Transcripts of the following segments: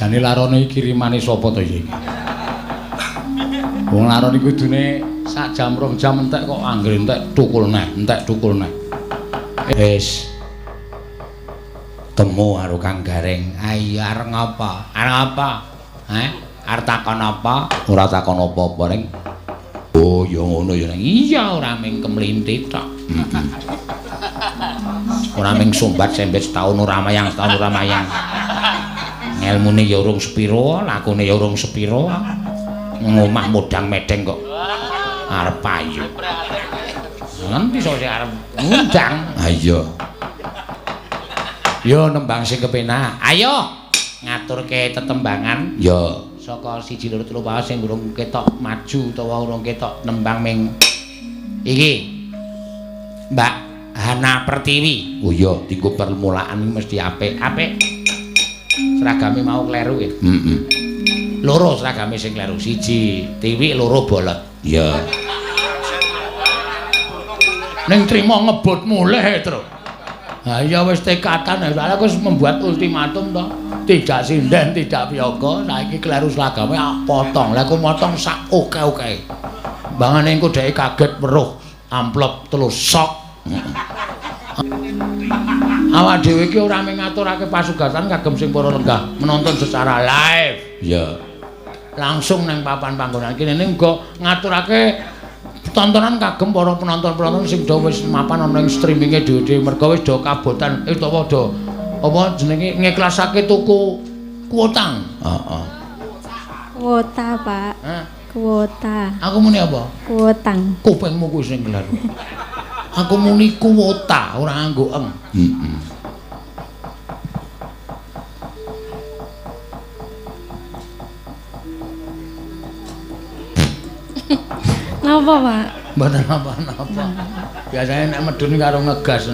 Jane larone iki kirimane sapa to iki? Wong laron iki kudune sak jam rong jam entek kok anggere entek tukul neh, entek tukul neh. Wis. Temu karo Kang Gareng. Ayo arep ngapa? Arep apa? Heh? Arep takon apa? Ora takon apa-apa ning. Oh, ya ngono ya. Iya, ora mung kemlinthi tok. Heeh. Ora mung sumbat sembet setahun ora mayang, setahun ora mayang. Ngelmune ya urung sepiro, lakune ya urung sepiro. Ngomah modang medeng kok arep payu. Nanti iso sing arep ngundang. Ha iya. Yo nembang sing kepenak. Ayo ngaturke tetembangan. Ya saka 1 2 3 4 sing urung ketok maju utawa urung ketok nembang ming iki. Mbak Hana Pertiwi. Oh iya, dienggo permulaan mesti apik. Apik. Seragame mau kleru ya. Heeh. Loro seragame sing kleru, siji tiwi, loro bolot. Iya. Ning trimo ngebut mulih, Tru. Ha iya wis tekatan, soalnya aku wis membuat ultimatum to. Tidak sinden, tidak piyaga, saiki kleru seragame potong. Lah aku motong sak oke-oke. Bangane engko dheke kaget weruh amplop telur sok. Awak dhewe iki ora mung ngaturake pasugatan kagem sing para lenggah menonton secara live. Iya. Langsung nang papan panggonan kene ning uga ngaturake tontonan kagem para penonton-penonton sing do wis mapan ana ing streaminge dhewe-dhewe merga wis do kabotan utawa do apa jenenge ngiklasake tuku kuotang. Heeh. Kuota, Pak. Hah? Kuota. Aku muni apa? Kuotang. Kupingmu kuwi sing kleru. Aku muni kuota, ora nganggo eng. Heeh. Napa, Pak? Mboten napa-napa. Biasane nek medun karo ngegas.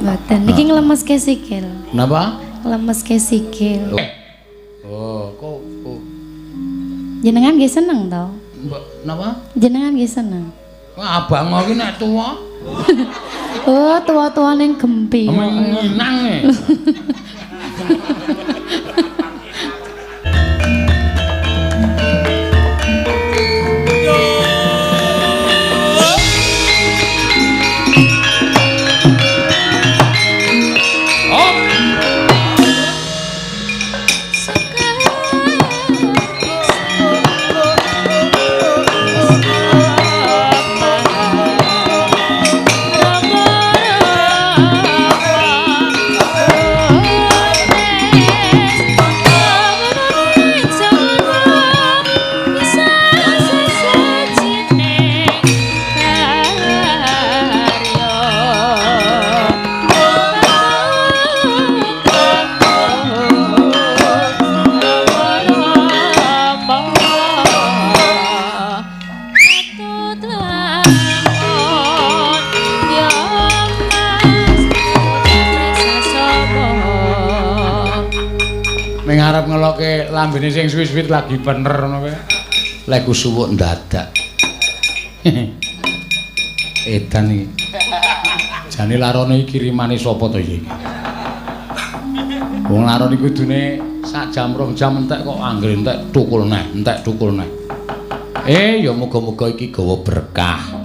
Mboten. Niki nglemeske sikil. Napa? Nglemeske sikil. Oh, kok jenengan nggih seneng to? Mbak, napa? Jenengan nggih seneng. Wah, abang iki nek tuwa. Oh, tuwa-tuwa ning gempi. Nginang e. Arep ngeloke lambene sing suwi-suwi lagi bener ngono kuwi. Lek ku suwuk ndadak. Edan iki. Jane larone iki kirimane sapa to iki? Wong laron iki kudune sak jam rong jam entek kok anggere entek tukul neh, entek tukul neh. Ya muga-muga iki gawa berkah.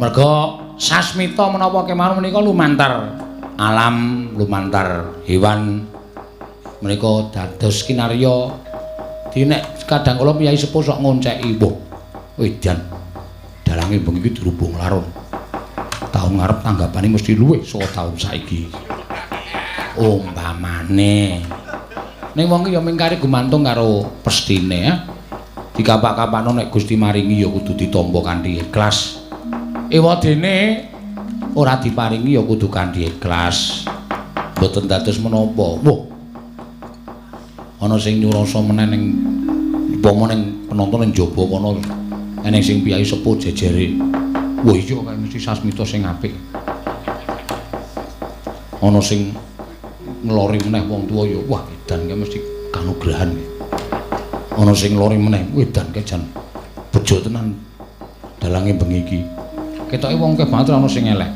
Merga sasmita menapa kemawon menika lumantar alam, lumantar hewan. Menika dados kinarya dinek kadang kala piyai sepuh sok ngonceki wah edan dalange bengi iki dirubung laron taun ngarep tanggapane mesti luwih saka taun saiki umpamane ning wong ki ya mung kari gumantung karo pestine ya dikapak-kapakno nek Gusti maringi ya kudu ditampa kanthi ikhlas ewadene ora diparingi ya kudu kanthi ikhlas mboten dados menapa wah ana sing nyurasa meneh ning upama ning penonton ning jaba kono eneng sing piyai sepuh jejere. Wah iya kae mesti sasmita sing apik. Ana sing nglori meneh wong tuwa ya wah edan kae mesti kanugrahan. Ana sing nglori meneh edan kae jan bejo tenan dalange bengi iki. Ketoke wong akeh banget ana sing elek.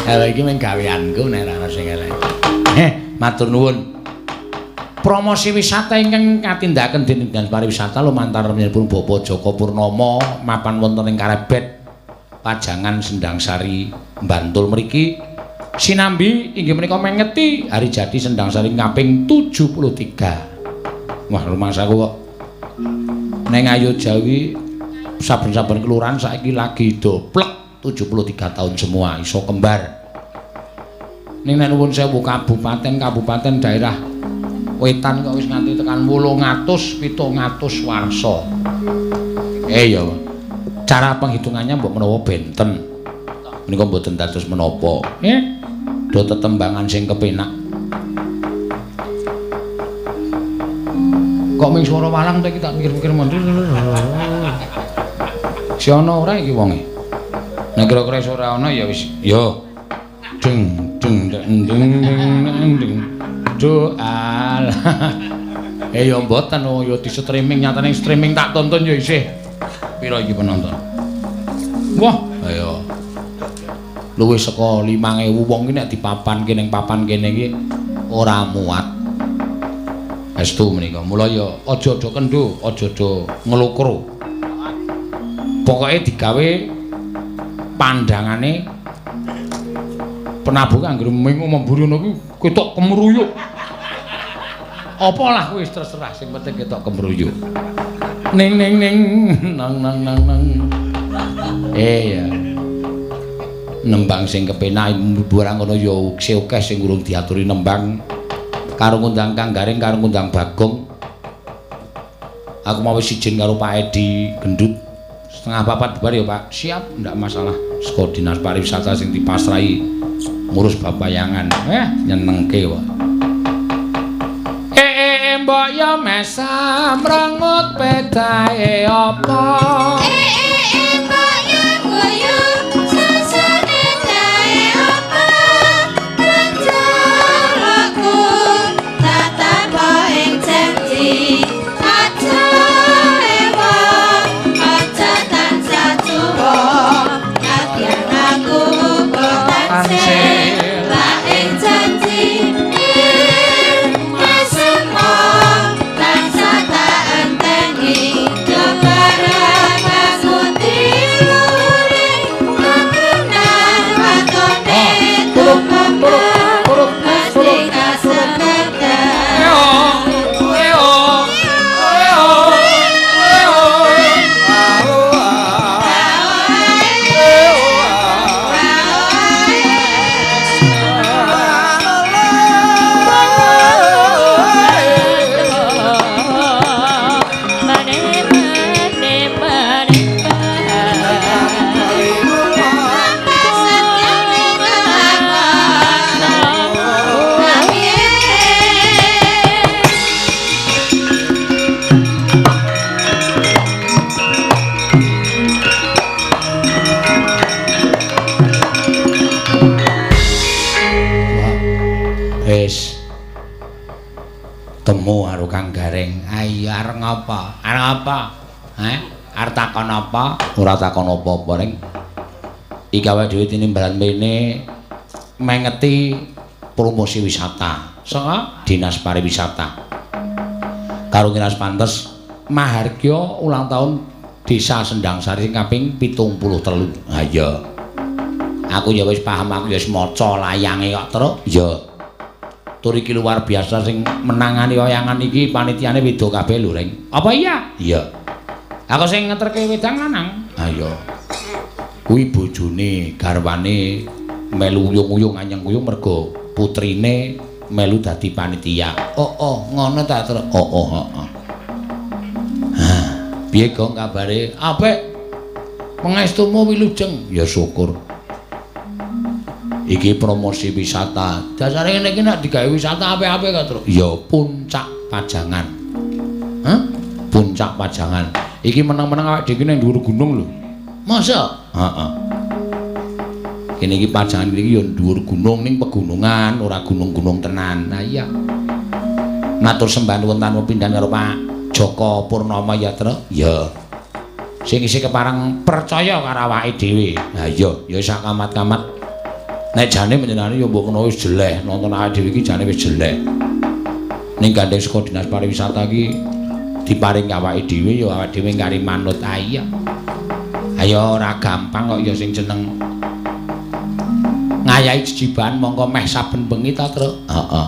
Elek iki mung gaweanku nek ora ana sing elek. Heh, matur nuwun. Promosi wisata ingkang katindakaken dening Dinas Pariwisata lumantar pun Bapak Joko Purnomo mapan wonten ing Karebet Pajangan Sendangsari Bantul mriki sinambi inggih menika mengeti hari jadi Sendangsari kaping 73. Wah, rumangsaku kok neng Ayo Jawi saben-saben kelurahan saiki lagi do plek 73 tahun semua iso kembar. Ning nek nuwun sewu kabupaten-kabupaten daerah wetan kok wis nganti tekan 800 700 warsa. Ya. Cara penghitungannya mbok menawa benten. Menika mboten dados menapa. Do tetembangan sing kepenak. Kok ming swara walang to iki tak mikir-mikir mendhi. Si ana ora iki wonge? Nek kira-kira iso ora ana ya wis. Yo. Deng deng deng deng deng deng. Doal. Ya mboten oh ya di streaming nyatane streaming tak tonton ya isih. Pira iki penonton? Wah, ayo. Luwih saka 5000 wong iki nek dipapanke ning papan kene iki ora muat. Estu menika. Mula ya aja do kendho, aja do nglukro. Pokoke digawe pandangane penabuh anggere ming mburi ngono kuwi ketok kemruyuk. Apa lah kuwi terserah sing penting ketok kemruyuk. Ning ning ning nang nang nang nang. Ya. Nembang sing kepenak barang ngono ya akeh sing urung diaturi nembang. Karo ngundang Kang Gareng karo ngundang Bagong. Aku mau wis izin karo Pak Edi Gendut. 3:30 bar ya Pak. Siap, ndak masalah. Saka Dinas Pariwisata sing dipasrahi ngurus babayangan. Nyenengke kok. Mbok ya mesam rengut pedae apa? Mbok ya guyu susune dae apa? Renjalaku tatapa ing janji. Aja ewa, aja tansah tuwa. Nadyan aku uga tansih lak ing janji. Temu karo Kang Gareng. Ayo arep ngapa? Arep apa? Heh? Arep takon apa? Ora takon apa-apa ning iki awake dhewe tinimbalan mrene mengeti promosi wisata saka Dinas Pariwisata. Karo ngiras pantes mahargya ulang tahun Desa Sendangsari sing kaping 73. Ha iya. Aku ya wis paham, aku ya wis maca layange kok, Truk. Iya. Tur iki luar biasa sing menangani wayangan iki panitiane beda kabeh lho, Reng. Apa iya? Iya. Aku sing ngeterke wedang lanang. Ha iya. Kuwi bojone, garwane melu uyung-uyung anyeng-uyung mergo putrine melu dadi panitia. Oh, oh, ngono ta, Truk? Oh, oh, heeh. Hah, piye Gong kabare? Apik. Pangestumu wilujeng. Ya syukur. Iki promosi wisata. Dasare ngene iki nek digawe wisata apik-apik kok, Truk. Ya Puncak Pajangan. Hah? Puncak Pajangan. Iki meneng-meneng awake dhewe ning dhuwur gunung lho. Masa? Heeh. Kene iki Pajangan iki ya dhuwur gunung ning pegunungan, ora gunung-gunung tenan. Nah iya. Matur sembah nuwun tanpa pindhan karo Pak Joko Purnomo ya, Truk. Ya. Sing isih kepareng percaya karo awake dhewe. Ha iya, ya sak kamat-kamat. Nek jane menjenane ya mbok menawa wis jeleh, nonton awake dhewe iki jane wis jeleh. Ning gandeng saka Dinas Pariwisata iki diparing awake dhewe ya awake dhewe ngari manut ae. Ayo ora gampang kok ya sing jeneng ngayahi jejibahan mongko meh saben bengi ta, Truk? Heeh.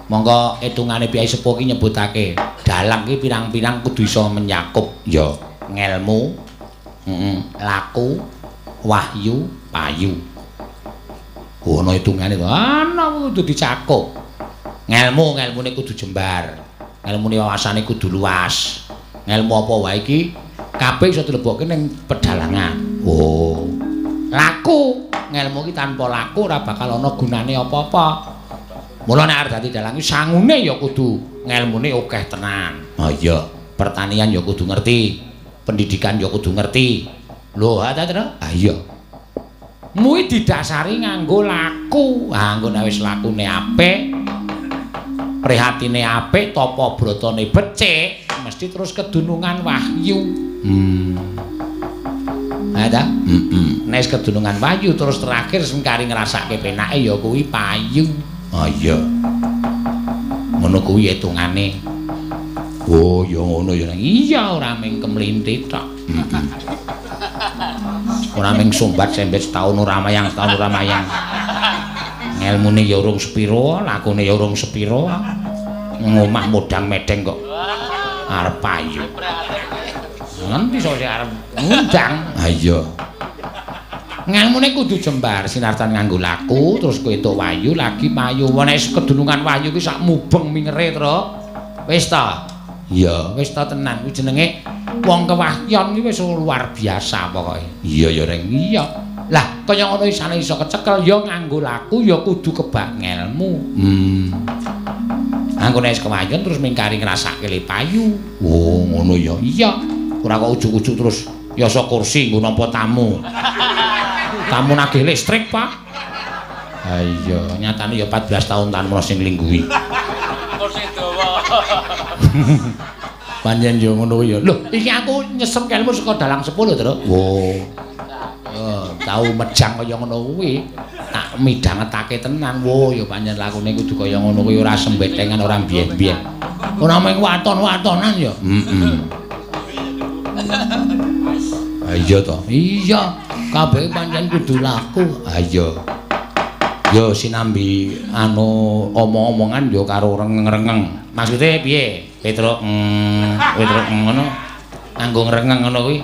Mongko etungane piyai sepuh ki nyebutake dalang ki pirang-pirang kudu iso menyakup ya ngelmu, laku, wahyu, payu. Ono hitungane to. Ana kudu dicakup. Ngelmu, ngelmune kudu jembar. Ngelmune wawasane kudu luas. Ngelmu apa wae iki kabeh iso dilebokke ning pedalangan. Oh. Laku, ngelmu iki tanpa laku ora bakal ana gunane apa-apa. Mula nek arep dadi dalang iki sangune ya kudu ngelmune akeh tenan. Oh iya, pertanian ya kudu ngerti, pendidikan ya kudu ngerti. Lho, ha ta, Tru? Ah iya. Muwi didasari nganggo laku. Ha engko nek wis lakune apik, prihatine apik, tapa bratane becik, mesti terus kedunungan wahyu. Ha ta? Heeh. Nek kedunungan wahyu terus terakhir sing kari ngrasake penake ya kuwi payu. Oh iya. Ngono kuwi hitungane. Oh ya ngono ya. Iya ora mung kemlinthi tok. Ora mung sumbat sembet setahun ora mayang, setahun ora mayang. Ngelmune ya urung sepiro, lakune ya urung sepiro. Ngomah modang medeng kok arep payu. Ngendi iso sing arep ngundang? Ha iya. Ngelmune kudu jembar sinartan nganggo laku terus kowe entuk wahyu lagi payu. Nek kedunungan wahyu ki sak mubeng mingere, Truk. Wis ta? Iya, wis ta tenan. Kuwi jenenge wong kewahyon ki wis luar biasa pokoke. Iya ya, Reng. Iya. Lah, kaya ngono isane iso kecekel ya nganggo laku ya kudu kebak ngelmu. Anggo nek wis kewahyon terus mingkari ngrasake le payu. Oh, ngono ya. Iya. Ora kok ujug-ujug terus yasa kursi nggo nampa tamu. Tamu nagih listrik, Pak. Ha iya, nyatane ya 14 tahun tanpa sing nglingguhi. Kursi dawa. Pancen ya ngono kuwi ya. Lho, iki aku nyesep ilmu saka dalang sepuh lho, Truk. Oh. Oh, tau mejang kaya ngono kuwi. Tak midhangetake tenan. Wo, ya pancen lakune kudu kaya ngono kuwi ora sembetengan ora biyen-biyen. Ora mung waton-watonan ya. Heeh. Ha iya to. Iya, kabeh pancen kudu laku. Ha iya. Ya sinambi anu omong-omongan ya karo rengeng-rengeng. Maksude piye? Petruk Petruk ngono. Nganggo ngrengeng ngono kuwi.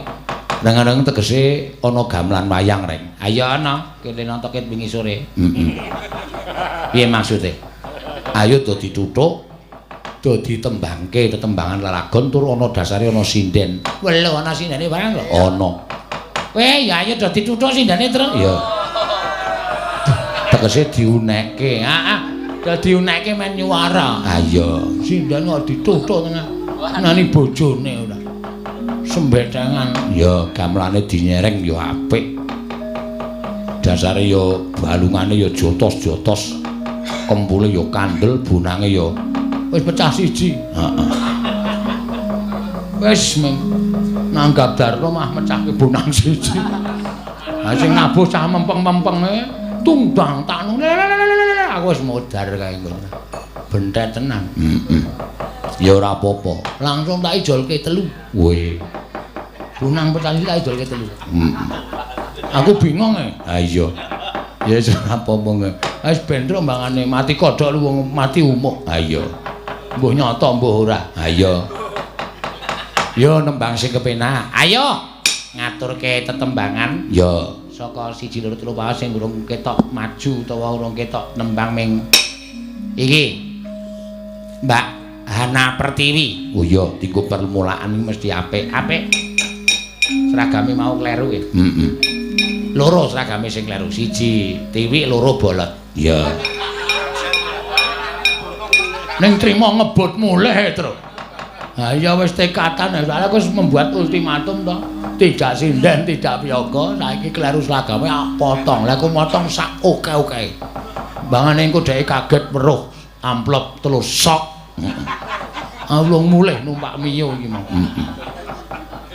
Rengeng-rengeng tegese ana gamelan wayang, Reng. Ayo ana, kene nontoke wingi sore. Heeh. Piye maksude? Ayo do dituthuk, do ditembangke tetembangan lelagon tur ana dasare ana sinden. Welo ana sindene barang lho. Ana. Kowe ya ayo do dituthuk sindene, Truk. Iya. Tegese diunekke. Heeh. Do diunekke men nyuwara. Ha iya, sinden kok dituthuk tenan. Nani bojone ora. Sembetengan. Ya gamelane dinyereng ya apik. Dasare ya balungane ya jotos-jotos. Kempule ya kandel, bonange ya wis pecah siji. Heeh. Wis meng nanggap darno mah mecahke bonang siji. Ha sing nabuh cah mempeng-mempenge tungdang taknung. Aku wis modar kae ngono. Bentet tenan. Heeh. Ya ora apa-apa. Langsung tak ijolke telu. Weh. Bonang pecah siji tak ijolke telu. Heeh. Aku bingung e. Ha iya. Ya wis ora apa-apa. Wis bentrok mbangane mati kodhok lu wong mati umuk. Ha iya. Mbuh nyata mbuh ora. Ha iya. Yo nembang sing kepenak. Ayo ngaturke tetembangan. Ya saka 1 2 3 4 sing urung ketok maju utawa urung ketok nembang ming iki. Mbak Hana Pertiwi. Oh iya, dienggo permulaan iki mesti apik. Apik. Seragame mau kleru ya. Heeh. Loro seragame sing kleru. Siji tiwi, loro bolot. Iya. Ning trimo ngebut mulih, Truk. Ha iya wis tekatan, soalnya aku wis membuat ultimatum to. Tidak sinden, tidak piyaga, saiki kleru seragame potong. Lah aku motong sak oke-oke. Bangane engko dheke kaget weruh amplop telur sok. Aku mulih numpak Mio iki mau.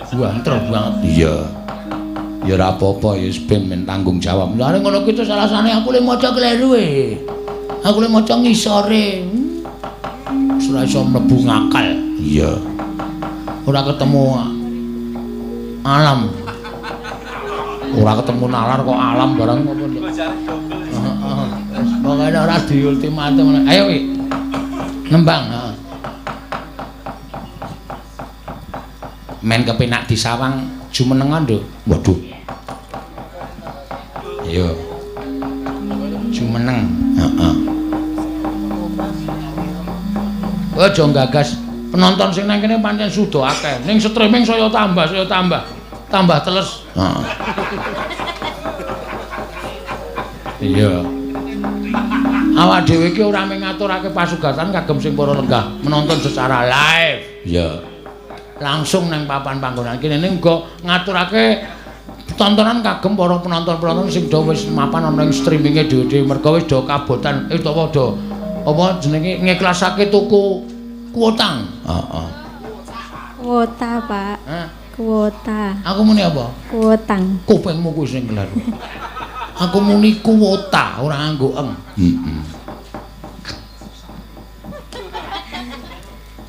Banter banget. Iya. Ya ora apa-apa ya wis ben tanggung jawab. Lah ngono kuwi terus alasane aku le maca kleru e. Aku le maca ngisore. Ora iso mlebu ngakal. Iya. Ora ketemu alam. Ora ketemu nalar kok alam barang apa. Heeh. Pokoke ora diultimatum. Ayo wi. Nembang, heeh. Men kepenak disawang jumenengan, Nduk. Waduh. Iya. Jumeneng. Heeh. Aja nggagas penonton sing nang kene pancen suda akeh. Ning streaming saya tambah, saya tambah. Tambah teles. Heeh. Iya. Awak dhewe iki ora mung ngaturake pasugatan kagem sing para lenggah menonton secara live. Iya. Langsung nang papan panggonan kene ning uga ngaturake tontonan kagem para penonton-penonton sing do wis mapan ana ing streaminge dhewe-dhewe merga wis do kabotan utawa do apa jenenge ngiklasake tuku kuotang. Heeh. Kuota, Pak. Hah? Kuota. Aku muni apa? Kuotang. Kupingmu kuwi sing kleru. Aku muni kuota, ora nganggo eng. Heeh.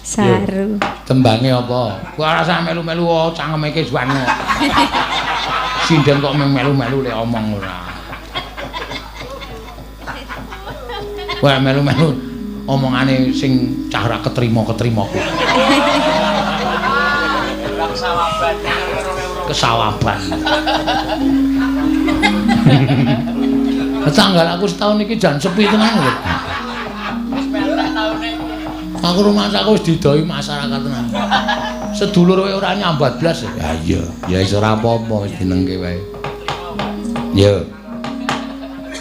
Saru. Tembange apa? Kuwi ora usah melu-melu cangkeme kesuwan. Sinden kok mung melu-melu lek omong ora. Wah melu-melu omongane sing cah ora ketrima-ketrima kuwi. Kesawaban. Kesawaban. Tanggal aku setahun iki jan sepi tenan lho. Wis melek taune. Aku rumangsaku wis didohi masyarakat tenan. Sedulur kowe ora nyambat blas. Ya iya, ya wis ora apa-apa wis dinengke wae. Yo.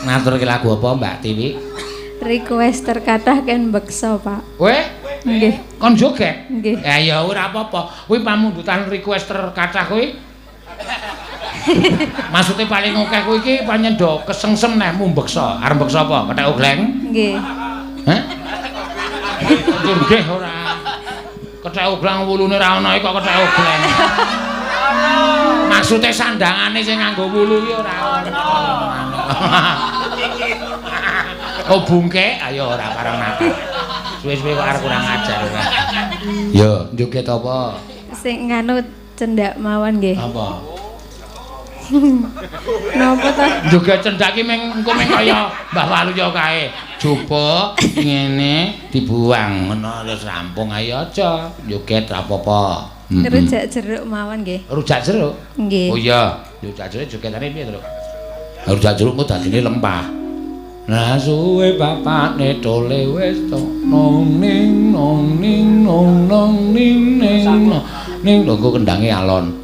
Ngaturke lagu apa Mbak Tiwi? Request terkathah ken beksa, Pak. Kowe? Nggih. Kon joget? Nggih. Ya ya ora apa-apa. Kuwi pamundutan request terkathah kuwi. Maksude paling akeh kuwi iki pancen do kesengsem neh mumbeksa. Arep mbeksa apa? Kethek ogleng? Nggih. Hah? Nggih ora. Kethek ogleng wulune ra ono iki kok kethek ogleng. Maksude sandangane sing nganggo wulu iki ora ono. Oh bungke, ayo ora pareng nakal. Suwe-suwe kok arep kurang ajar ora. Yo, joget apa? Sing nganu cendak mawon nggih. Apa? Napa ta? Joget cendak ki meng engko meng kaya Mbah Waluya kae. Jupuk ngene dibuang ngono wis rampung ayo aja. Joget ra apa-apa. Rujak jeruk mawon nggih. Rujak jeruk? Nggih. Oh iya, rujak jeruk jogetane piye, Truk? Rujak jeruk kok dadine lempah. Nah suwe bapakne tole wis to nong ning nong ning nong nong ning ning nong ning lho engko kendange alon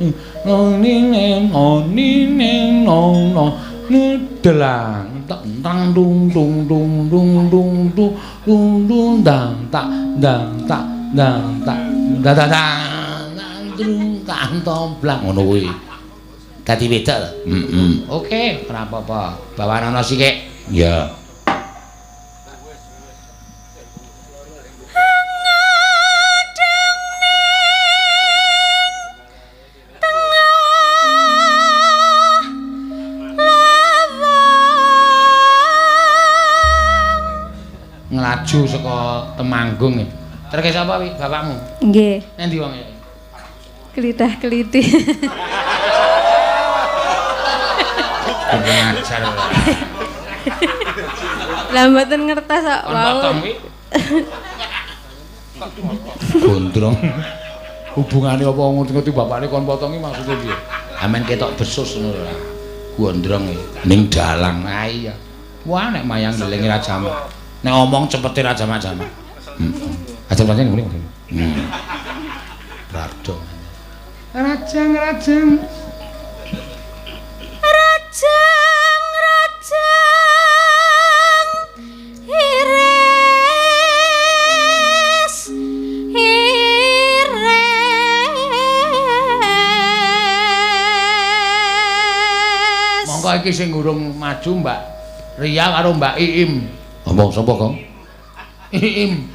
nong ning ning nong ning ning nong nong delang tak tang dung dung dung dung dung dung dung dung dang tak dang tak dang tak da da dang dung tak tomblang ngono kuwi dadi wedok to. Heeh. Oke, ora apa-apa. Bawanana sithik. Ya. Ngadeng ning tengah lawang. Nglaju saka Temanggung. Terke sapa wi bapakmu? Nggih. Nang ndi wong e? Klitah-kliti. Kurang ajar ora. Lah mboten ngertos kok Kon wau. potong kuwi. Gondrong. Hubungane apa ngerti-ngerti bapakne kon potongi maksudnya piye? Amen ketok besus ngono lho. Gondrong iki ning dalang. Ah iya. Wah nek mayang ndeling ra jamak. Nek omong cepete ra jamak-jamak. Heeh. Aja pancen ngene. Rado. Rajang-rajang. Rajang rajang iris iris. Monggo iki sing urung maju Mbak Ria karo Mbak Iim. Ngomong sapa, Kong? Iim.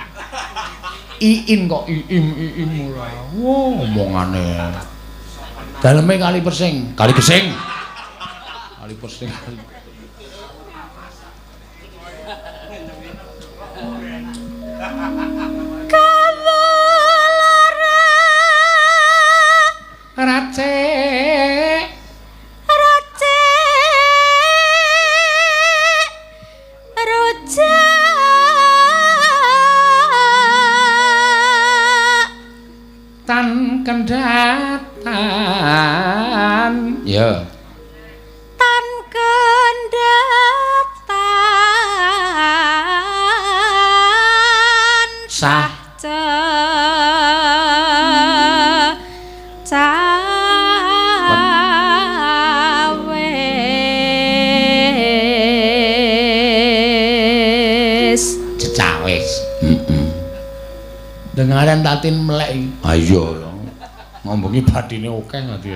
Iin kok Iim Iim ora. Wah, omongane. Daleme kali persing, kali gesing. Kali persing. Kali Tan kendatan. Ya. Tan kendatan sah cawis. Cecawis. Heeh. Dengaran Tatin melek iki. Ha iya. Ngomongi bathine akeh nganti.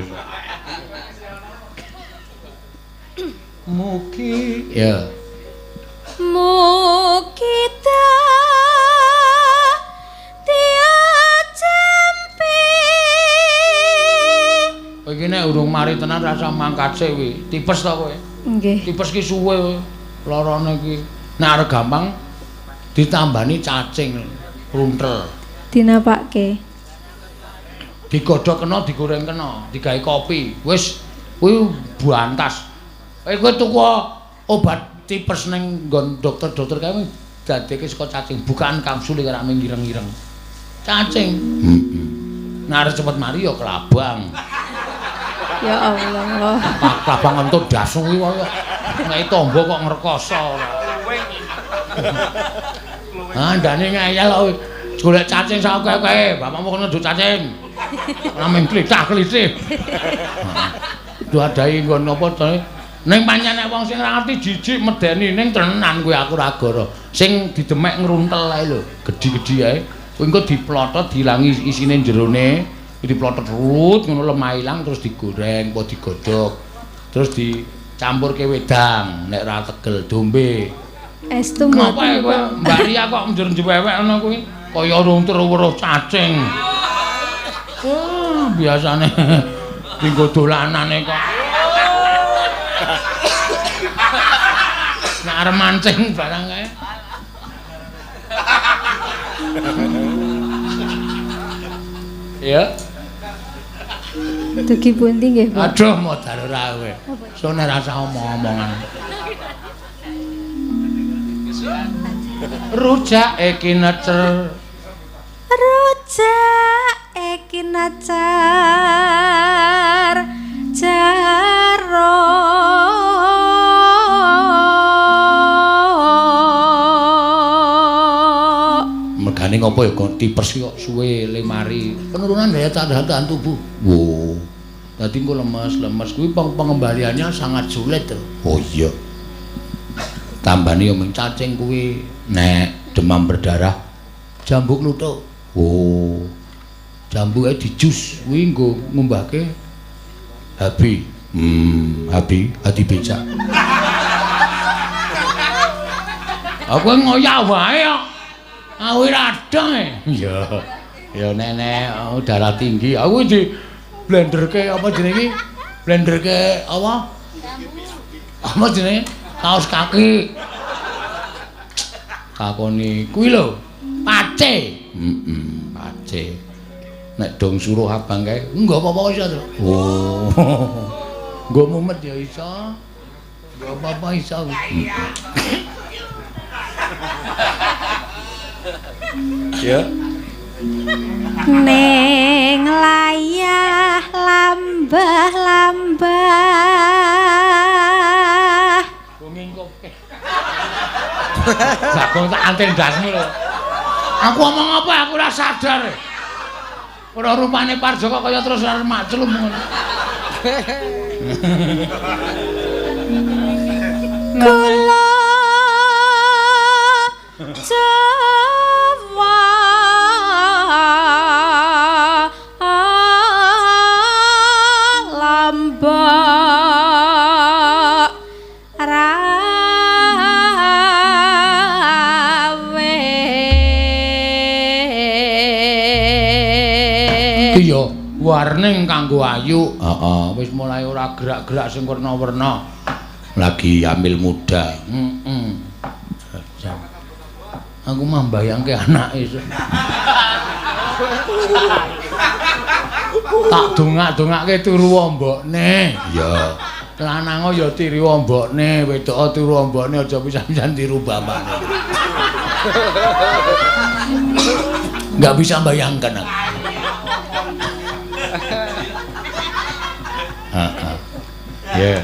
Mugi ya. Mugi diajempi. Kowe iki nek urung mari tenan rasa mangkat sik kuwi. Tipes to kowe? Nggih. Tipes ki suwe larane ki. Nek arep gampang ditambani cacing runtel. Dinapake? Digodhog kena, digoreng kena, digawe kopi. Wis kuwi bantas. Kowe tuku obat tipes ning nggon dokter-dokter kae dadeke saka cacing, bukaan kapsul iki ora ngireng-ireng. Cacing. Heeh. Nek arep cepet mari ya kelabang. Ya Allah. Kelabang entuk dasu kuwi kaya nek tombo kok ngrekoso ora. Ah, ndane ngeyel kok. Golek cacing sak akeh-akeh. Bapakmu kono nduk cacing. Ora mung klithah-klithih. Duadahi nggon apa to? Ning pancen nek wong sing ora ngerti jijik medeni ning tenan kuwi aku ora goro. Sing didemek ngruntel ae lho, gedhi-gedhi ae. Kuwi engko diplotot diilangi isine jerone, diplotot rut ngono lemah ilang terus digoreng apa digodhog. Terus dicampurke wedang nek ora tegel dombe. Estu mboten kowe Mbak Ria kok njur njewewek ngono kuwi kaya urung weruh cacing. Wah, biasane dinggo dolanane kok. Nek arep mancing barang kae. Ya. Dugi pundi nggih, Pak? Aduh, modal ora kowe. Sone rasa omong-omongan. Rujak iki necer. Rujak iki necer. Jaro. Mergane ngopo ya kok tipes kok suwe le mari. Penurunan daya tahan tubuh. Wo. Dadi engko lemes-lemes kuwi pengembaliannya sangat sulit to. Oh iya. Tambane yo mung cacing kuwi nek demam berdarah jambu kluthuk. Oh. Jambu ae dijus kuwi nggo ngumbahke HB. HB, hati becak. Aku ngoyak wae kok. Aku radang e. Iya. Ya nek darah tinggi aku di blenderke apa jenenge? Blenderke apa? Apa jenenge? Kaos kaki. Takoni kuwi lho, pace. Heeh, pace. Nek dong suruh abang kae, nggo apa-apa iso to. Oh. Nggo mumet ya iso. Nggo apa-apa iso. Ya. Ning layah lambah-lambah. Ngingkoke. Jagung tak anten ndasmu lho. Aku omong apa aku ora sadar. Ora rupane Parjoko kaya terus arep maklum ngono. Kula Jawa Lombok Rawe. Iki ya warning kanggo Ayu. Heeh, wis mulai ora gerak-gerak sing werna-werna. Lagi hamil muda. Heeh. Aku mah mbayangke anake. Tak dongak-dongake turu mbokne. Iya. Lanang ya tiru mbokne, wedok tiru mbokne, aja pisan-pisan tiru bapakne. Enggak bisa bayangkan aku. Ya.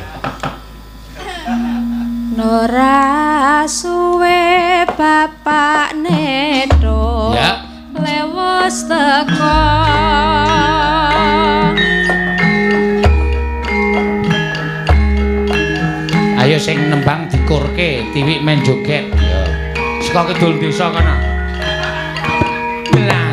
Nora suwe bapak neto. Ya. Lewos teko. Ayo sing nembang dikurke, tiwik men joget. Ya. Saka kidul desa kono. Lah.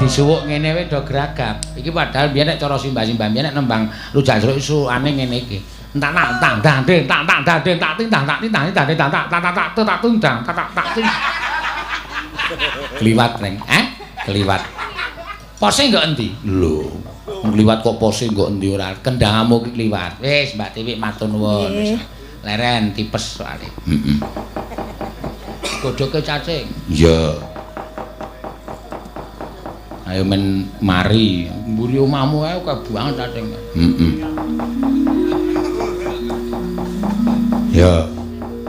Disuwuk ngene wae do gragap. Iki padahal biyen nek cara simbah-simbah biyen nek nembang rujak jeruk suwane ngene iki. Entak tak tang dang ding tak tak dang ding tak ting tang tak ting tang tak tak tak tak tak tak tak dang tak tak tak ting. Kliwat reng, eh? Kliwat. Pose nggo endi? Lho, kliwat kok pose nggo endi ora? Kendhangamu ki kliwat. Wis Mbak Tiwik matur nuwun. Leren tipes soalé. Heeh. Godhoke cacing. Iya. Ayo men mari mburi omahmu ae akeh banget cacing. Heeh. Ya.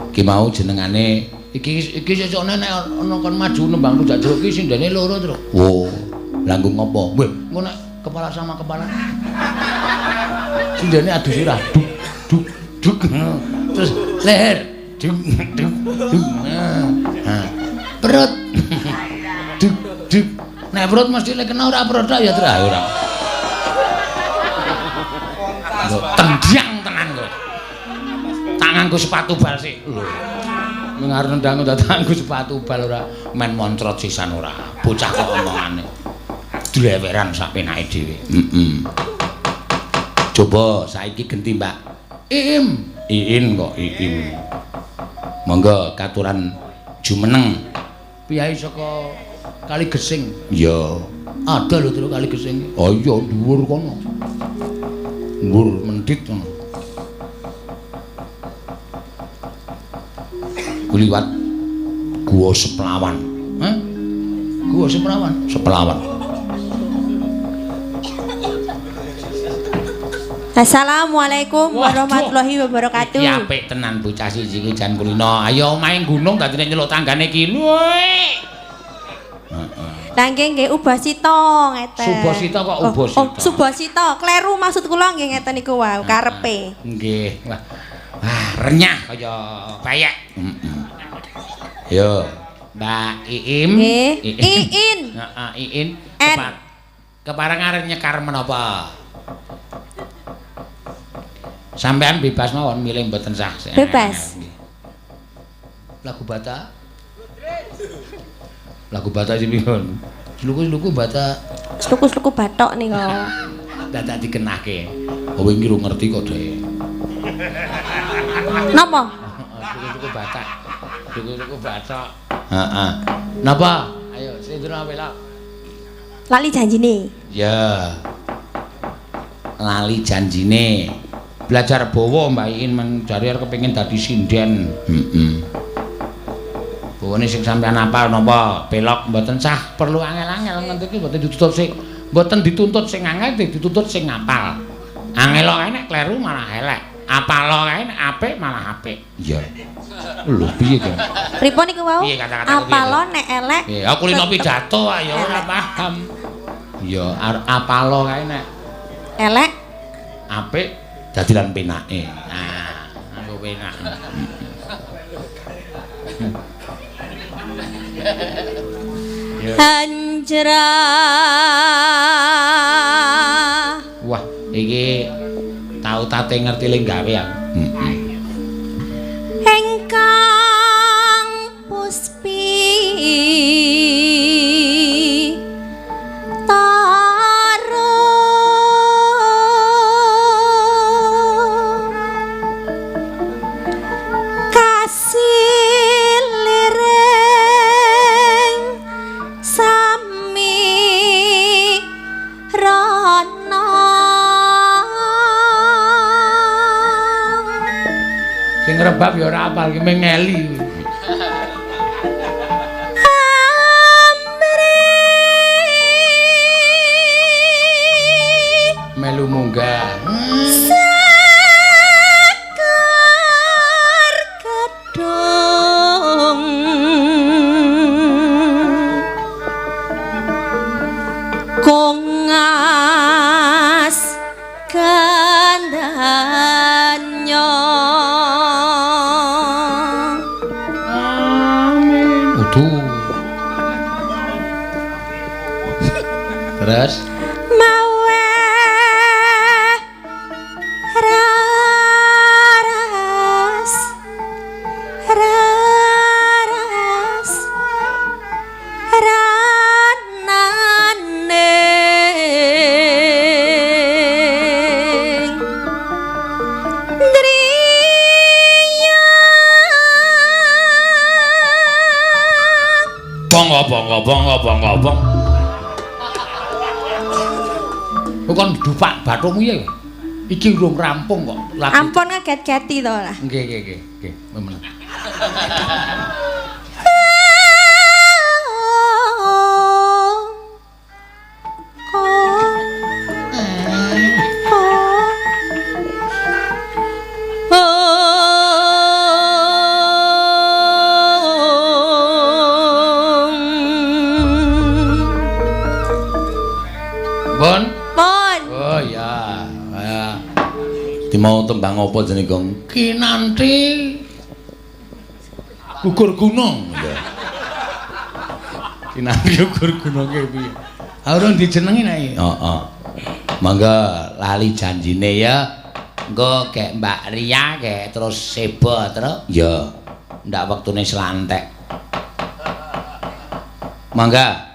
Ki mau jenengane Iki iki sesukne nek ana kon maju nembang rujak jeruk iki sindene loro, Truk. Wo. Lah nggo ngopo? Weh, engko nek kepala sama kepala. Sindene adu sirah duk duk duk. Terus leher duk duk duk. Nah. Perut. Duk duk. Nek perut mesti lek kena ora perut tok ya, Truk. Ora. Lho, tendang tenan kowe. Tak nganggo sepatu bal sik. Lho. Ning arep nendang tak nganggo sepatu bal ora men moncrot sisan ora. Bocah kok omongane. Dleweran sak penake dhewe. Heeh. Coba saiki genti, Mbak. Iim. Iin kok Iim. Monggo katuran jumeneng. Piyai saka Kali Gesing. Iya. Ada lho Truk Kali Gesing. Oh iya dhuwur kono. Dhuwur mendit kono. Kuliwat Gua Seplawan. Hah? Gua Seplawan? Seplawan. Assalamualaikum warahmatullahi wabarakatuh. Iki apik tenan bocah siji iki jan kulino. Ayo omahe gunung dadi nek nyeluk tanggane iki. Heeh. Lah nggih nggih Ubasita ngeten. Subasita kok Ubasita. Oh, Subasita, kleru maksud kula nggih ngeten niku wau karepe. Nggih. Wah. Wah, renyah kaya payek. Heeh. Yo, Mbak Iim. Nggih. Iin. Heeh, Iin. Kepareng arep nyekar menapa? Sampean bebas mawon milih mboten sah. Bebas. Lagu Batak. Lagu Batak sing pripun? Sluku-sluku Batak. Sluku-sluku bathok nika. Dadak dikenake. Oh wingi ro ngerti kok dhek. Napa? Sluku-sluku Batak. Sluku-sluku bathok. Heeh. Napa? Ayo slendro welok. Lali janjine. Ya. Lali janjine. Belajar bawa Mbak Iin men jare arep kepengin dadi sinden. Heeh. Bawane sing sampean apal napa? Pelok mboten sah perlu angel-angel ngenten iki mboten dituntut sing mboten dituntut sing angel dituntut sing ngapal. Angel kae nek kleru malah elek. Apal kae nek apik malah apik. Iya. Lho piye to? Pripun niku wau? Apal nek elek. Piye? Aku kulino pidato ayo ora paham. Iya, apal kae nek elek apik dadi lan penake. Nah, nganggo penak. Anjra. Wah, iki tau tate ngerti le gawe aku. Heeh. Engkang puspi Rebab ya ora apal ki mengeli. Melu munggah. Sekar gedung kongas kandhanyo. Terus mawe raras raras ranane driya bongo bongo bongo bongo bong. Kon dupak bathukmu ya. Iki urung rampung kok. Lagu. Ampun ngaget-geti to lah. Nggih nggih nggih nggih. Memen. Mau tembang apa jenenge, Gong? Kinanti gugur gunung. Kinanti gugur gunung ki piye? Ha urung dijenengi nek. Heeh. Mangga lali janjine ya. Engko gek Mbak Ria gek terus seba terus. Ya. Ndak wektune selantek. Mangga.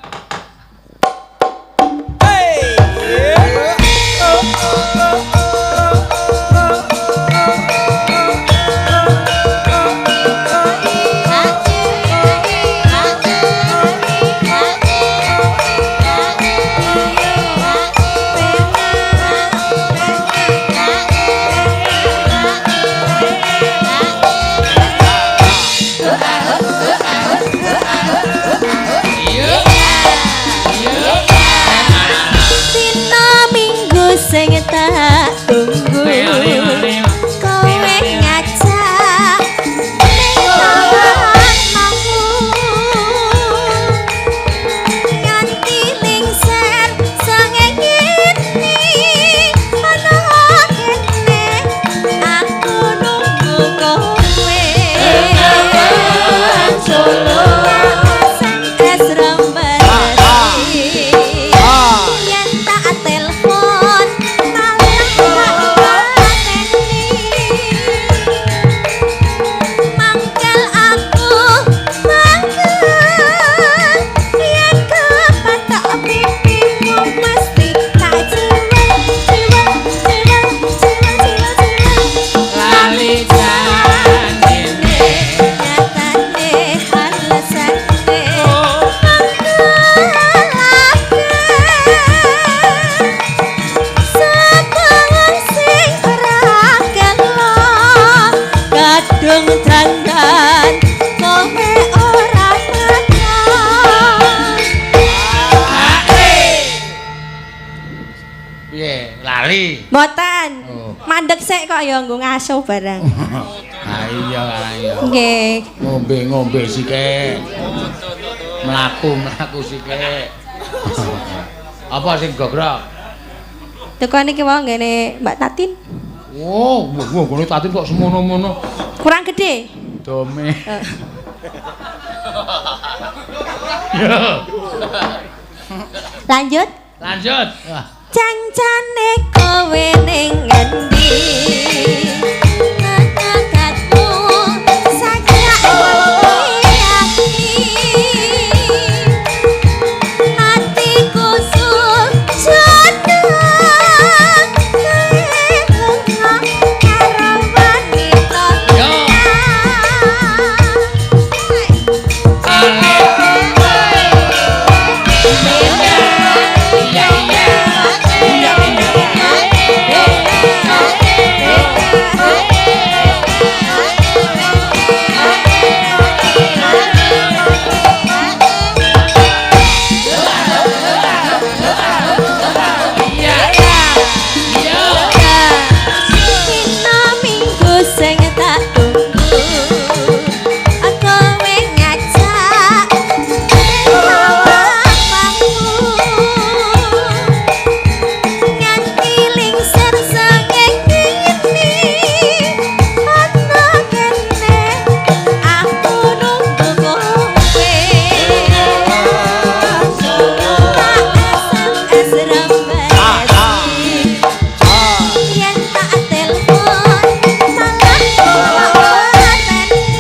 Mboten. Mandek sik kok ya nggo ngaso barang. Ha iya iya. Nggih. Ngombe-ngombe sithik. Mlaku-mlaku sithik. Apa sing gogrok? Tukane iki wae nggene Mbak Tatin. Oh, wah nggone Tatin kok semono-mono. Kurang gede. Dome. Yo. Lanjut. Lanjut. Wah. Cancane kowe ning ngendi? Ngegatmu sajak ati. Atiku sujud karo wanita. Yo. Dina minggu sing tak tunggu, kowe ngajak bapakmu nganti lingsir senging ngene ana kene aku nunggu kowe. Tak SMS rembesi yen tak telepon malah pateni.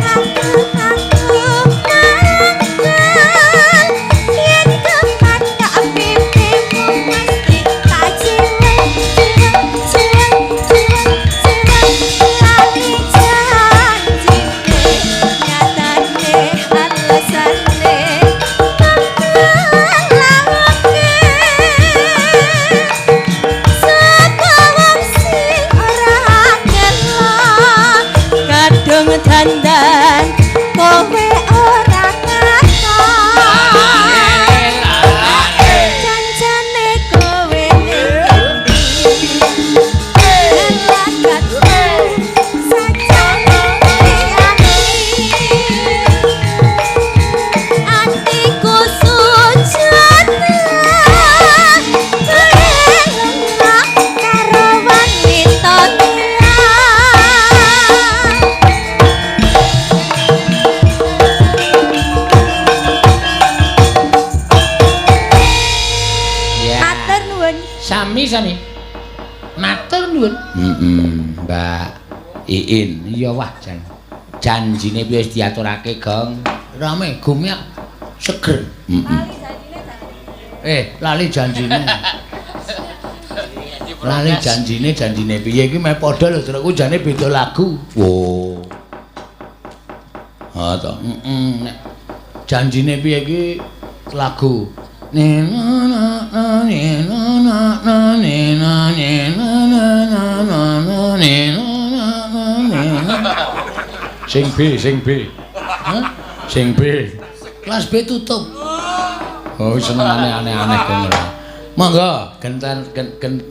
Aku mangkel yen kepatak pipimu mesti tak ciwel ciwel ciwel ciwel ciwel lali janjine nyatane alasane mangkelake. Sapa wong sing ora kelon kadung dandan kowe ora katon. Cancane kowe ning endi? Lelagatmu sajane ati. Atiku sujud kowe Mbak Iin. Iya wah jan. Janjine piye wis diaturake, Gong? Rame gumyak seger. Heeh. Lali janjine. Lali janjine, janjine piye iki meh padha lho, Truk. Jane beda lagu. Oh. Ha to. Heeh, nek janjine piye iki lagu. Sing B, sing B. Hah? Sing B. Kelas B tutup. Oh, senengane aneh-aneh kono. Monggo genten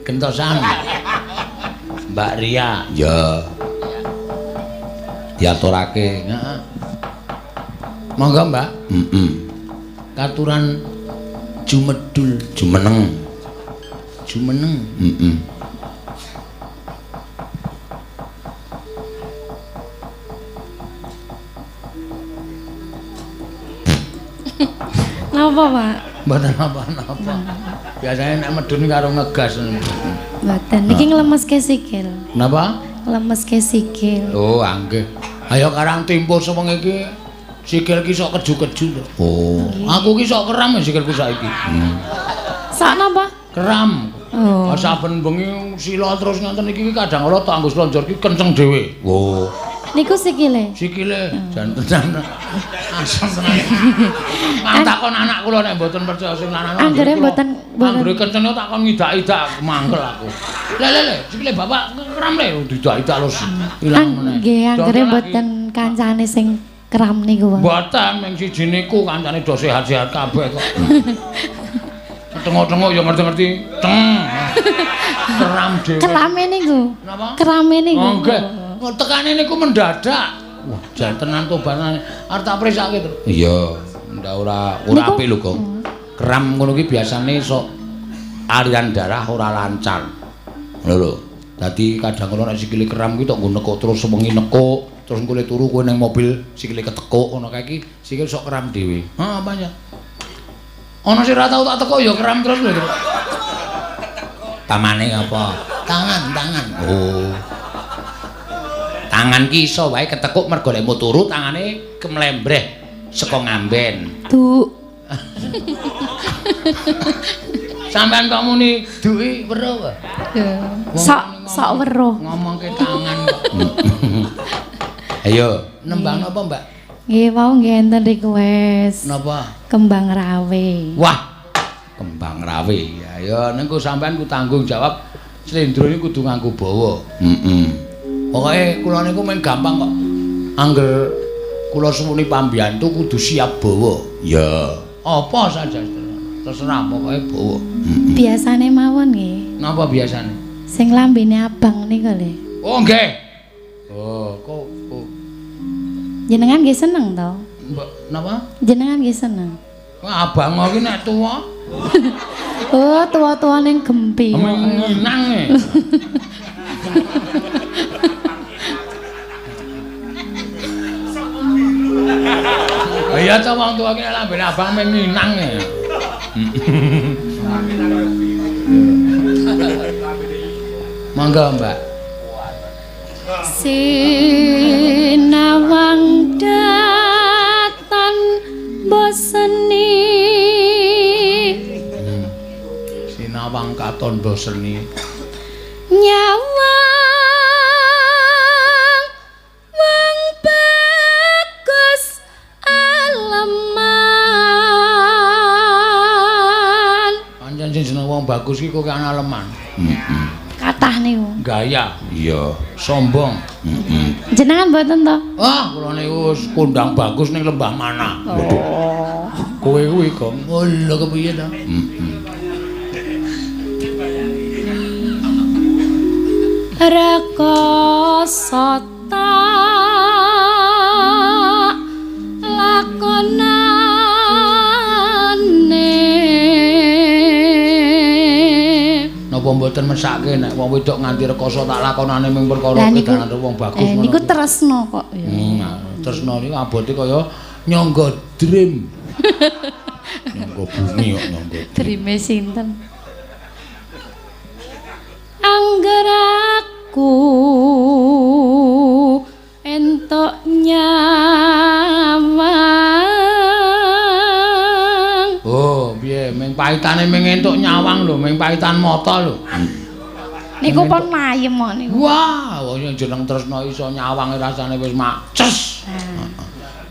gentosan. Mbak Ria. Ya. Diaturake. Heeh. Monggo, Mbak. Heeh. Katuran jumedul, jumeneng. Jumeneng. Heeh. Napa, Pak? Mboten napa-napa. Biasanya nek medun karo ngegas. Mboten. Niki nglemeske sikil. Napa? Nglemeske sikil. Oh, nggih. Ayo karang timpo sewengi iki sikil ki sok keju-keju. Oh, aku ki sok keram sikilku saiki. Sok napa? Keram. Oh. Saben bengi sila terus ngoten iki kadang kala tak nggo slonjor ki kenceng dhewe. Oh. Niku sikile. Sikile jan tenan. Asem tenan. Mang takon anak kula nek mboten percaya sing lanang. Anggere mboten anggere kencenge takon ngidak-idak mangkel aku. Le le le, sikile bapak keram le diidak-idak terus ilang meneh. Nggih, anggere mboten kancane sing keram niku, Pak. Mboten, ming siji niku kancane do sehat-sehat kabeh kok. Tengok-tengok ya ngerti-ngerti. Teng. Keram dhewe. Kerame niku. Napa? Kerame niku. Oh, nggih. Tekane niku mendadak. Wah, jan tenan tobatane. Arep tak prisake to. Iya, ndak ora apik lho, Gong. Keram ngono ki biasane sok aliran darah ora lancar. Ngono lho. Dadi kadang kala nek sikile keram ki tok nggo nekuk terus sewengi nekuk, terus engko le turu kowe ning mobil sikile ketekuk ngono kae iki sikil sok keram dhewe. Heeh, apa ya? Ana sing ora tau tak tekuk ya keram terus lho. Pamane apa? Tangan, tangan. Oh. Tangan ki iso wae ketekuk mergo lek turu tangane kemlembreh saka ngamben. Du. Sampeyan kok muni duki weruh wae. Sok sok weruh. Ngomongke tangan kok. Ayo, nembang napa, Mbak? Nggih, wau nggih enten request. Napa? Kembang Rawe. Wah, Kembang Rawe. Ayo niku sampean ku tanggung jawab slendro niku kudu nganggo bawa. Heeh. Pokoke kula niku men gampang kok. Angger kula suwuni pambiyantu kudu siap bawa. Ya. Apa saja terserah pokoke bawa. Biasane mawon nggih. Napa biasane? Sing lambene abang niku lho. Oh nggih. Oh, kok jenengan nggih seneng to? Mbak napa? Jenengan nggih seneng. Wah, abang iki nek tuwa. Oh, tuwa-tuwa ning gempi. Nginang e. Iya ta wong tuwa ki nek lambene abang men nginang e. Monggo, Mbak. Sinawang datan boseni. Sinawang katon boseni. Nyawang wong bagus aleman. Pancen sing jeneng wong bagus ki kok ana aleman. Kathah niku. Gaya. Iya, sombong. Heeh. Jenengan mboten to? Ah, kula niku wis kondang bagus ning lembah mana. Oh. Kowe kuwi, Gong. Oh, lho kepiye to? Heeh. Rekoso tak lakonane. Napa mboten mesake nek wong wedok nganti rekoso tak lakonane ming perkara kedanan wong bagus ngono. Niku tresno kok ya. Tresno niku abote kaya nyangga dream. Nyangga bumi kok nyangga. Dreame sinten? Angger Aku entuk nyawang. Oh, piye ming paitane ming entuk nyawang lho, ming paitan mata lho. Niku pun mayem kok niku. Wah, wong sing jeneng tresna iso nyawang rasane wis maces.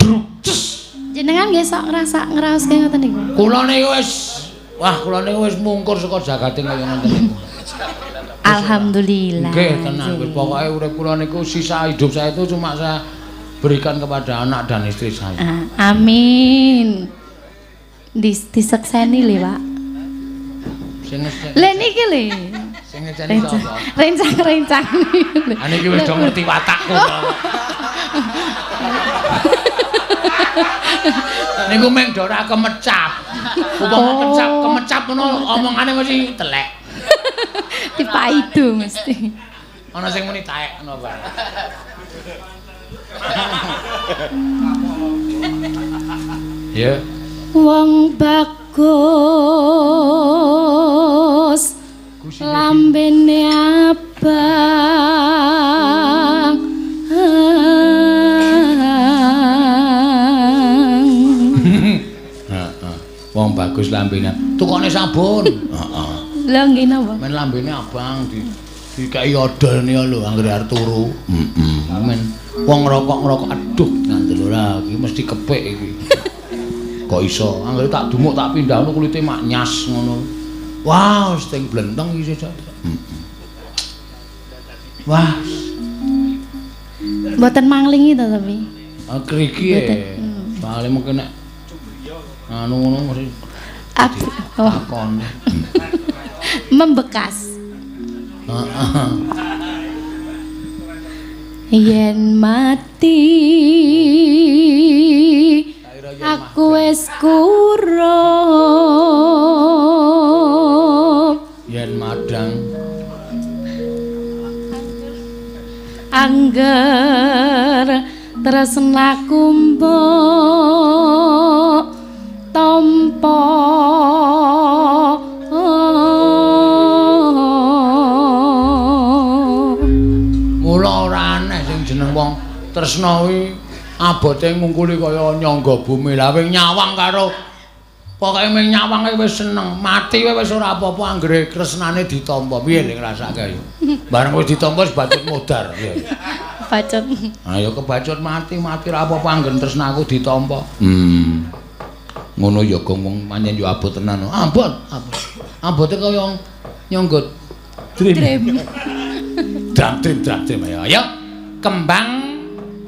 Druces. Jenengan nggih sok ngrasak ngraoske ngoten niku. Kula niku wis, wah kula niku wis mungkur saka jagate kaya ngoten niku. Alhamdulillah. Nggih, tenan wis pokoke urip kula niku sisa hidup saya itu cuma saya berikan kepada anak dan istri saya. Amin. Disekseni lho, Pak. Sing Lha niki lho. Sing ngeceni sapa? Rencang-rencang. Ah niki wis do ngerti watakku. Niku meng do ora kemecap. Upama kecap, kemecap ngono omongane mesti telek. Dipaidu mesti. Ana sing muni taek ngono bae. Ya. Wong bagus lambene abang. Heeh. Wong bagus lambene. Tukone sabun. Heeh. Lha nggih napa? Men lambene abang di dikeki odol niku lho anggere arep turu. Heeh. Men wong ngrokok-ngrokok aduh ngandel ora iki mesti kepik iki. Kok iso? Anggere tak dumuk tak pindah ngono kulite mak nyas ngono. Wah, wis ting blenteng iki sejak. Wah. Mboten manglingi to tapi. Ah kriki e. Soale mungkin nek anu ngono mesti takon. Membekas. Heeh. Yen mati aku wis kurup. Yen madang angger tresnaku mbok tampa. Mula ora aneh sing jeneng wong tresna kuwi abote ngungkuli kaya nyangga bumi. Lah wing nyawang karo pokoke ming nyawange wis seneng, mati wae wis ora apa-apa anggere kresnane ditampa. Piye lek ngrasake ayo. Bareng wis ditampa wis bacut modar piye. Kebacut. Ayo kebacut mati, mati ora apa-apa anggere tresnaku ditampa. Ngono ya gong wong pancen yo abot tenan. Abot, abot. Abote kaya nyangga drim. Dram drim dram drim ayo. Ayo kembang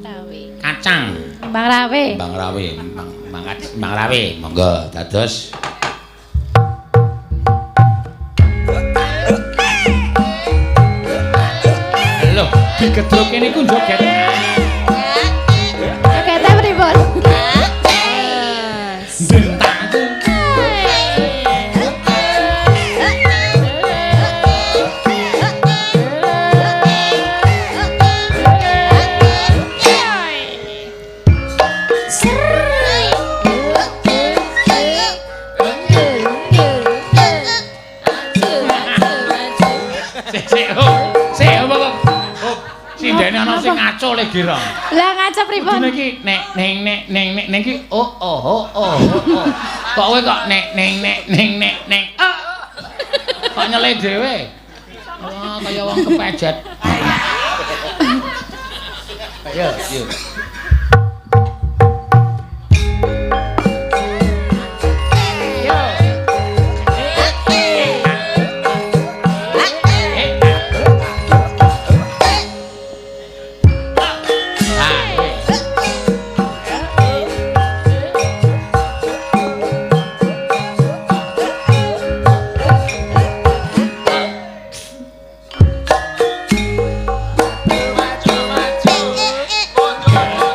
rawe. Kacang. Kembang rawe. Kembang rawe, kembang rawe. Monggo dados. Lho, digedroke niku joget. Jogete pripun? Ngaco le gira. Lah ngaco pripun? Kudune iki nek ning nek ning nek ning iki oh oh oh oh. Kok kowe kok nek ning nek ning nek ning. Kok nyele dhewe. Wah, kaya wong kepejet. Ayo, yo. Maju maju mundur.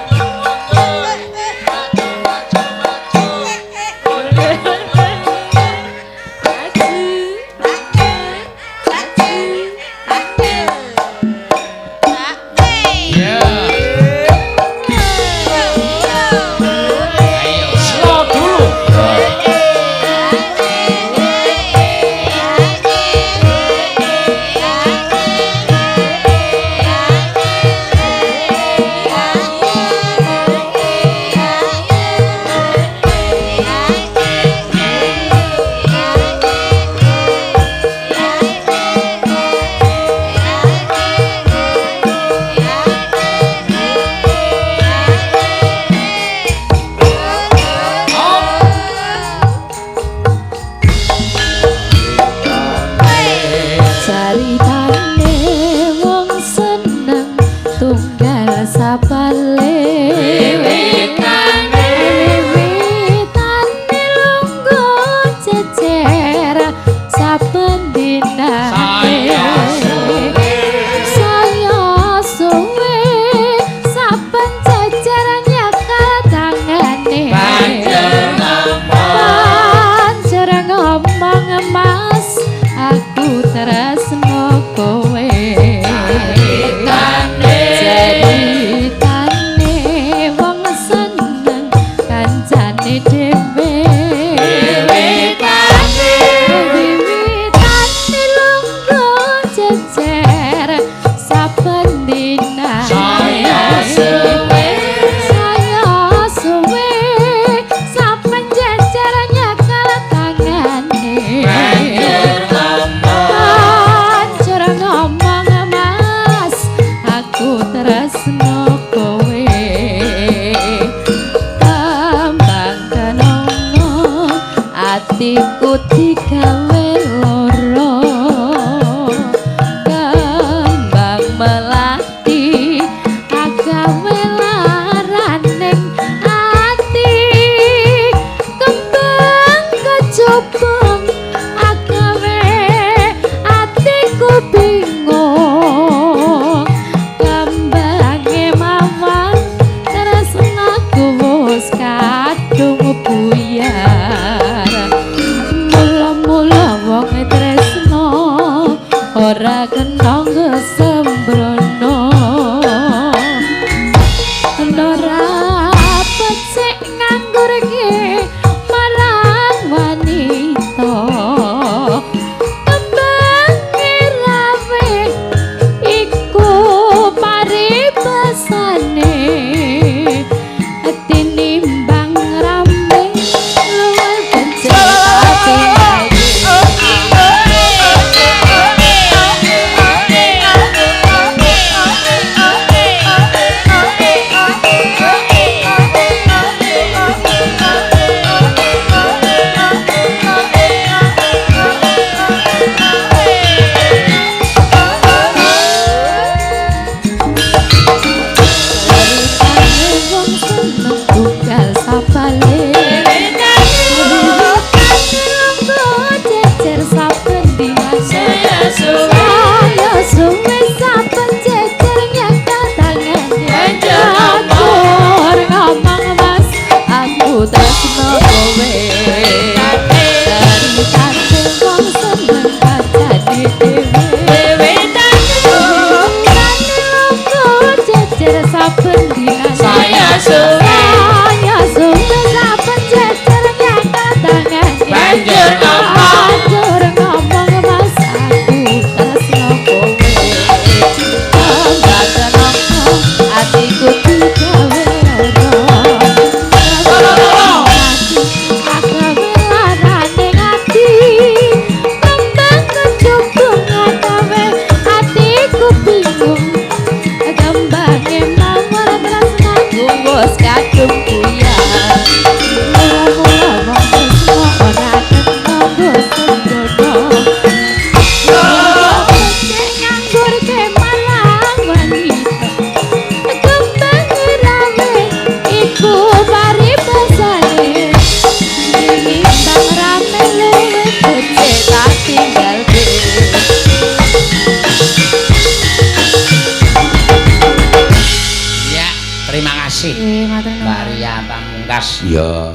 kasih. Nggih, matur nuwun. Mbak Ria Pamungkas. Iya.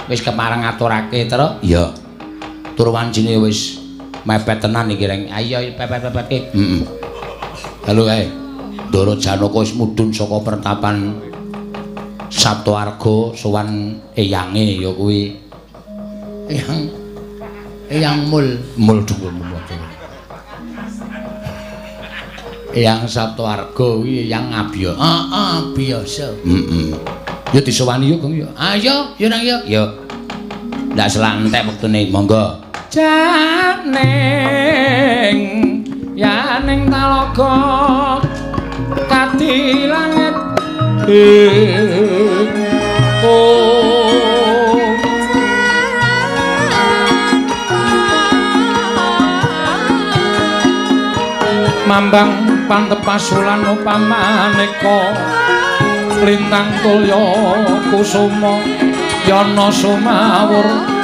Wis kepareng ngaturake, Tru. Iya. Tur wancine wis mepet tenan iki, Reng. Ayo pepet-pepetke. Heeh. Halo kae. Ndara Janaka wis mudhun saka pertapan Saptaarga sowan eyange ya kuwi Eyang Eyang Mul. Mul dhuwur mul. Eyang Saptaarga kuwi Eyang Abya. Heeh, biasa. Heeh. Ya disowani yo, Gong yo. Ayo, yo nang yo. Yo. Ndak selak entek wektune, monggo. Janing yaning talaga kadi langit ing mambang pantepasulan upamaneka lintang tulya kusuma yana sumawur.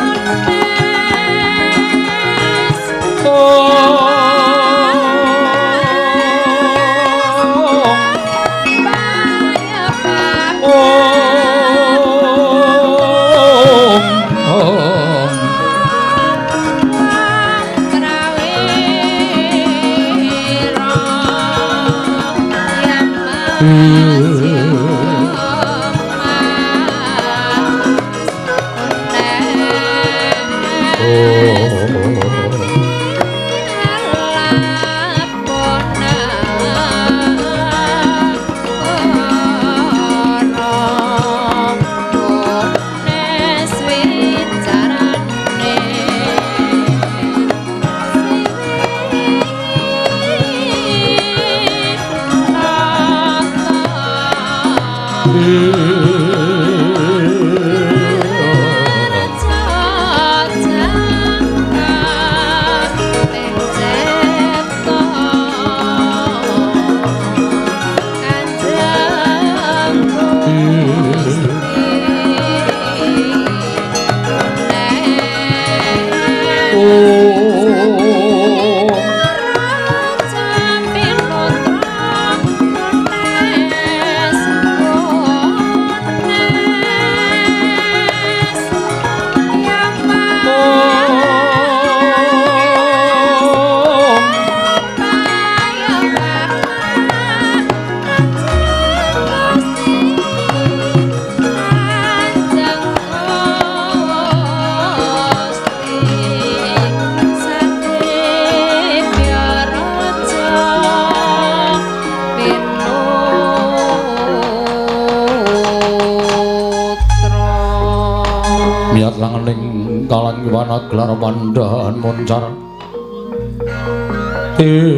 Gelar pandhan moncar tinon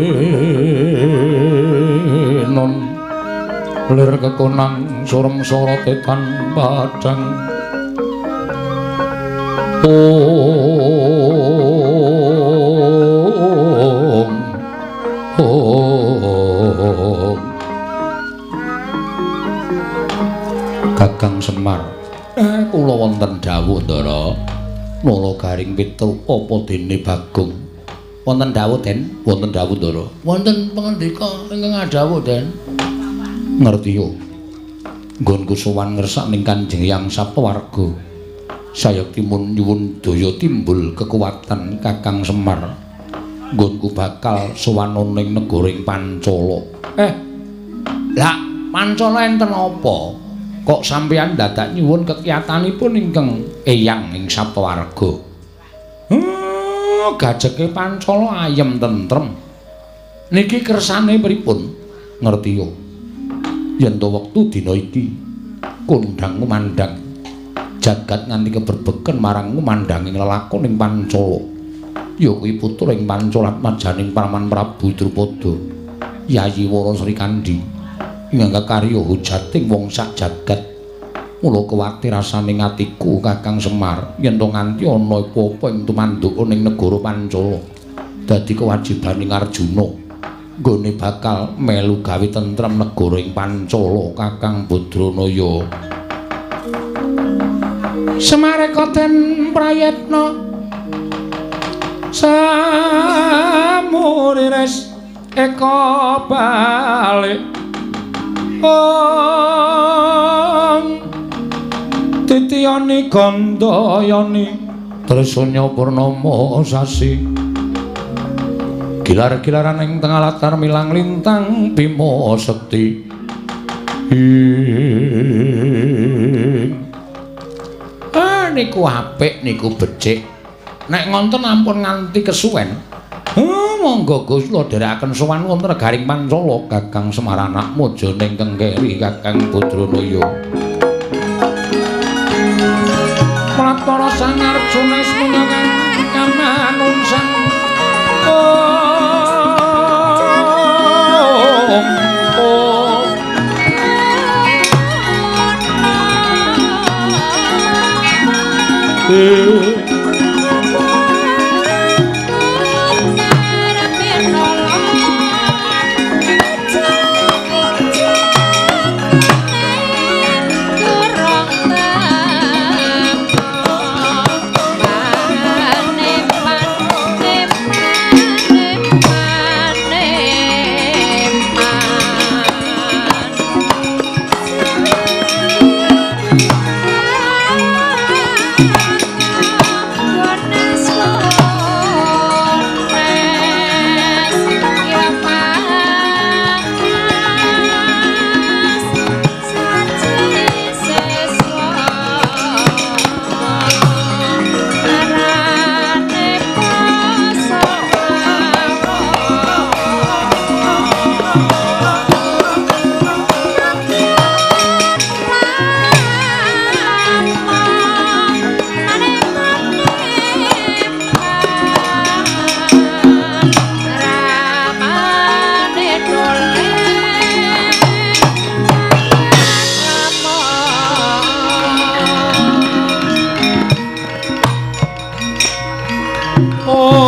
lir kekonang surem sorote tan padhang. Om Om Kakang Semar, kula wonten dawuh Ndara. Nala garing Petruk apa dene Bagong? Wonten dawuh, Den? Wonten dawuh, Ndara. Wonten pangandika ingkang adhawuh, Den. Ngerti yo. Nggonku sowan ngersak ning Kanjeng Hyang Saptawarga. Sayekti mun nyuwun daya timbul kekuatan Kakang Semar. Nggonku bakal sowan ning negara ing Pancala. Lah Pancala enten apa? Kok sampeyan dadak nyuwun kekiyatanipun ingkang Eyang ing Saptawarga? Gajeke Pancala ayem tentrem. Niki kersane pripun? Ngerti yo. Yen to wektu dina iki kondhang ngumandhang jagat nganti keberbeken marang ngumandhanging lelakon ing Pancala. Ya kuwi putra ing Pancalatmajaning Paman Prabu Drupada, Yayi Wara Srikandhi. Ingkang karya hujating wong sak jagat. Mula kuwatir rasane atiku Kakang Semar yen to nganti ana apa-apa ing tumanduk ning negara Pancala. Dadi kewajibaning Arjuna nggone bakal melu gawe tentrem negara ing Pancala Kakang Badranaya. Semareka den prayetna samurires eka balik. Oh. Yoni Gandayani Trisanya Purnama sasi gilar-gilaran ing tengah latar milang lintang Bima Sekti. Ah niku apik niku becik. Nek ngonten ampun nganti kesuwen. Monggo Gus kula dherekaken sowan wonten Garing Pancala Kakang Semar anak Mojoning Kengkeri Kakang Badranaya. Pratara Sang Arjuna semunyakan kamanungsan. Om Om. Oh.